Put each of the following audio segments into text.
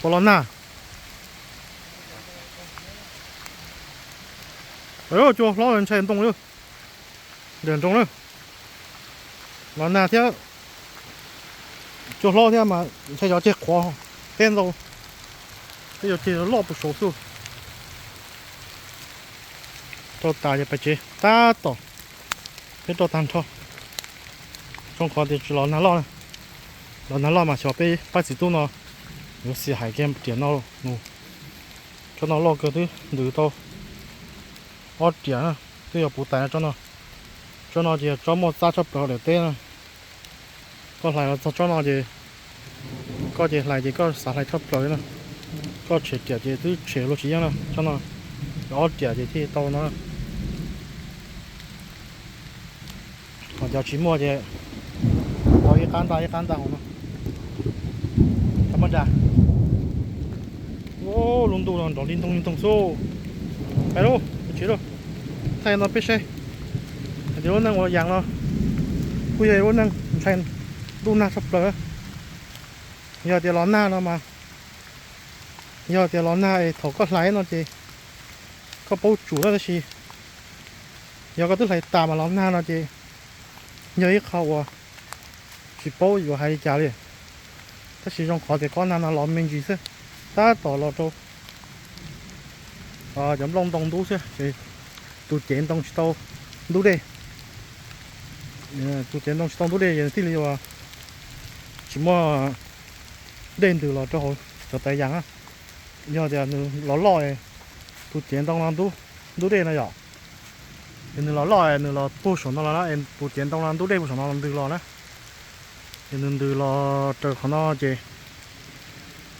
Puas los nag? Cua hlob ntshai ntoo lawm. Ntawm nroog na, los nag thiab, cua hlob thiab mas ntshai cov ceg qhuav, teb ntau, tej cov ceg loj puag saud xwb. Rau tas ces pais tsev tab tom, peb rau tag nrho. Zoo qhov tias tsis los nag loj, los nag loj mas xyov peb pab txiv tub no yuav xis hais kiag riam no. Tsob no loj kawg twb ntws tau ob riam na, twb yog puv tais tsob no. Tsob no ces yog tsob muaj txab tshaj plaws hauv daim teb na. Koj hlais los txog tsob no ces, koj ces hlais ces koj xav hlais tshaj plaws na. Koj tshem riam ces twb tshem luag tsis yeej na. Tsob no ob riam ces thiaj tau no. Ho cov tsis muaj ces tau ib qab ntaj ib qab ntaj hauv no. Tau muaj nra. Lub ntuj no nrov li ntoo li ntoo xwb. Pais lauj, tsis lauj. Thaij no peb saib hais tias lub neej ua yaas no kuj yog lub neej ntshai ntuj nag tshaj plaws. Yog tias los nag no mas, yog tias los nag es thaum koj hlais no ces koj paub tsum na, tab sis yog koj twb hlais tas mas los nag no ces yog ib qho uas tsis paub yuav hais li cas li. Tab sis zoo qhov tias kob nag no los me ntsis xwb, tab tom los rau cov nplooj ntoo ntub xwb ces tus cev ntoo tsis tau ntub dej. Tus cev ntoo tsis tau ntub dej ces thiaj li uas tsis muaj dej ntws los rau hauv cov tais yaas na. Yog tias nws los loj, tus cev ntoo no ntub dej no yom, es nws los loj nws los puag saum no los na, es tus cev ntoo no ntub dej puag saum no los ntws los na. Ces nws ntws los raws qhov no ces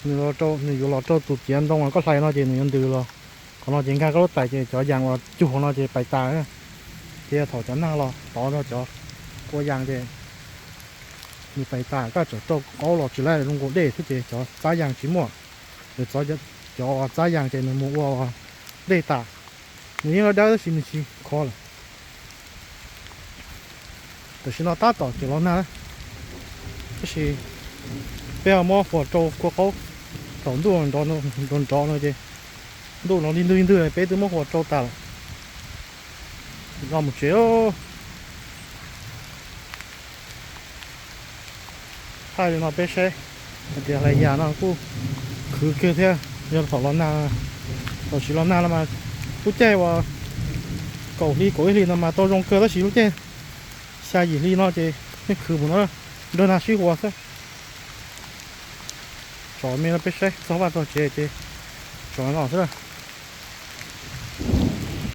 nws, nws yuav los rau tus cev ntoo uas koj hlais no ces nws yuav ntws los qhov no ces nkag koj lub tais ces cov yaas uas cug qhov no ces pais tas. Ces thaum cov nag los tov nrog cov ua yaas ces nws pais tas, koj txawm rau qaub los tsis laib zoo nkaus dej xwb ces cov txab yaas tsis muaj. Nws, cov txab yaas ces nws mus ua dej tas. Nws yeej dawb dawb tab sis nws tsis khov lawm. Tam sim no tab tom tseem los nag, tab sis peb ho muab huas rau kua qaub. Thaum ntuj nrov nrov no ces, ntuj no li ntwg li ntwg peb twb muab huas rau tas lawm. Los mus tsev. Thaij li no peb saib hais tias hlais yas no kuj khwv kiag thiab. Yog thaum los nag, thaum tsis los nag no mas lub caij uas kaum hli kaum ib hlis no mas tau zoo kawg, tab sis lub caij xya yim hli no ces yeej khwv mus no, nrog nag sib huas xwb. Tsom me no peb saib txog vaj txog tsev ces tsom no xwb.